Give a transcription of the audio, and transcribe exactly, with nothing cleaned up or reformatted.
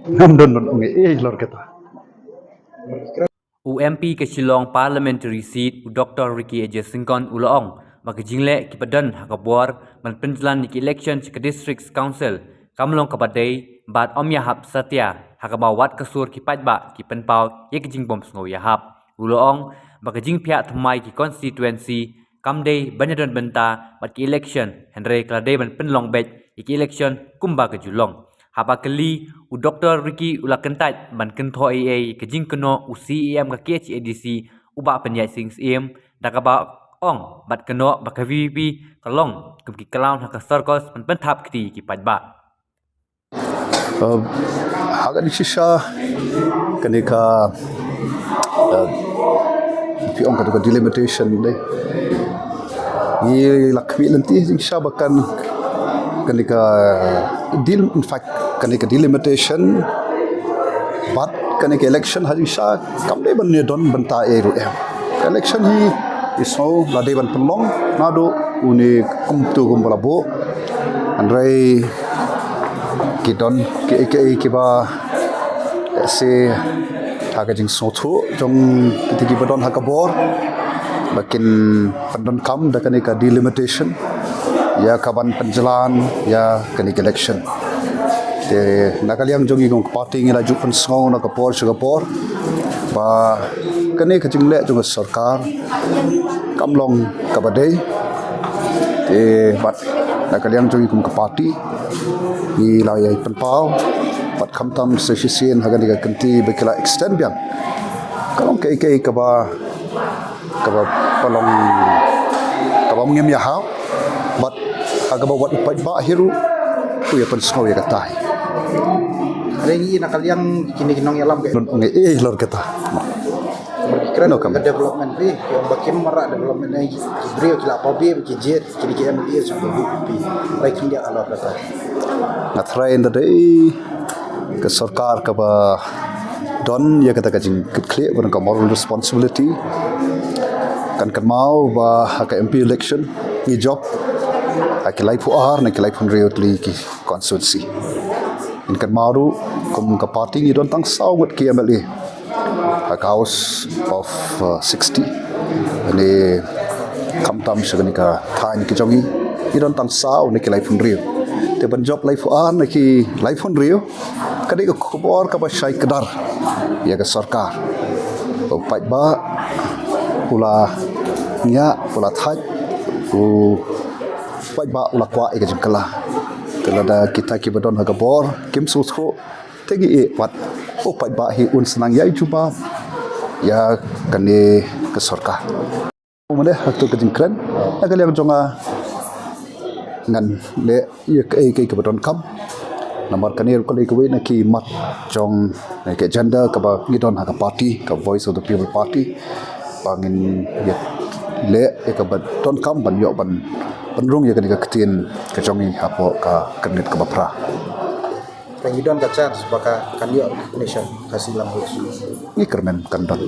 Ngam don, don ong eh lor kata. U M P ka Shillong Parliamentary Seat, u Doctor Ricky A J Syngkon, u la ong ba ka jingleh kiba don ha ka bor ban pynjlan ïa ki election sha ka District Council kam long kaba dei bad ym ïahap satia, ha kaba wat ka sur ki paidbah ki pynpaw ïa ka jingbym sngew ïahap. U la ong ba ka jingphiah thymmai ki constituency kam dei ban ïadon bynta bad ki election, hynrei ka la dei ban pynlong beit ïa ki election kumba ka ju long. Haba kylli, u Doctor Ricky u la kyntait ban kynthoh ei ei ïa ka jingkynnoh u C E M ka K H A D C, u Bah Pynïaid Sing Syiem, da kaba ong bad kynnoh ba ka V P P ka long kum ki clown ha ka circus ban pynthap kti ïa ki paidbah. Uh, ha kane shisha, kane ka, uh, phi ong kata ka delimitation de. Ngi la khmih lynti shisha ba kan, kane ka del-, in fact, kane ka delimitation bad kane ka election ha shisha kam dei ban ïadon bynta ei ruh em. Ka election hi i sngew la dei ban pynlong naduh une kumto kumba la buh. Hynrei ki don kiei kiei kiba, eh, se ha ka jingsngewthuh jong kiti kiba don ha ka bor ba kin pyndonkam da kane ka delimitation ïa kaban pynjlan ïa kane ka election. Te na ka liang jong ngi kum ka party ngi la ju pynsngew na ka por sha ka por ba kane ka jingleh jong ka sorkar kam long kaba dei. Te bad na ka liang jong ngi kum ka party ngi la ïai pynpaw bad khamtam sa shisien ha kane ka kynti ba ki la extend biang. Ka long kaei kaei kaba, kaba pynlong, kaba ngim ïahap bad ha kaba wat u paidbah hi ruh u ïa pynsngew ïa kata hi. Hynrei ngi na ka liang kine ki nongïalam ka, don ong eh lor kata. Kren no ka development phi, ki ong ba kim mareh development, eh, ki briew ki la paw bih ki jied, kine ki M L A jong ka V P P. Hynrei kim ïa halor kata. Nga tharai ynda dei ka sorkar kaba don ïa kata ka jingkitkhlieh, ka moral responsibility. Kan kynmaw ba ha ka M P election ngi jop ha ki laiphew ar na ki laiphew hynriew tylli ki constituency. Ngin kynmaw ruh kum ka party ngi don tang saw ngut ki M L A ha ka House of, uh, sixty. Ni khamtam sha kane ka thaiñ ka jong ngi, ngi don tang saw na ki laiphew hynriew. Te ban jop laiphew ar na ki laiphew hynriew ka dei ka khubor kaba shai kdar ïa ka sorkar. U paidbah u la ngiah, u la thait, u paidbah u la kwah ïa ka jingkylla. Te lada kita kiba don ha ka bor kim sngewthuh, te ngi ïeh pat u paidbah hi un sa nang ïai jubab ïa kane ka sorkar. Mane ha katu ka jingkren, na ka liang jong nga ngan leh ïa kaei kaei kaba donkam. Namar kane ruh ka dei kawei na ki mat jong, na ka agenda kaba ngi don ha ka party, ka Voice of the People Party. Ba ngin ïa leh ïa kaba donkam ban ïoh ban pynrung ïa kane ka ktien ka jong ngi hapoh ka kynngeit kaba phra. Te ngi don ka chance ba ka kan ïoh recognition Khasi language. Ngi kyrmen kan don.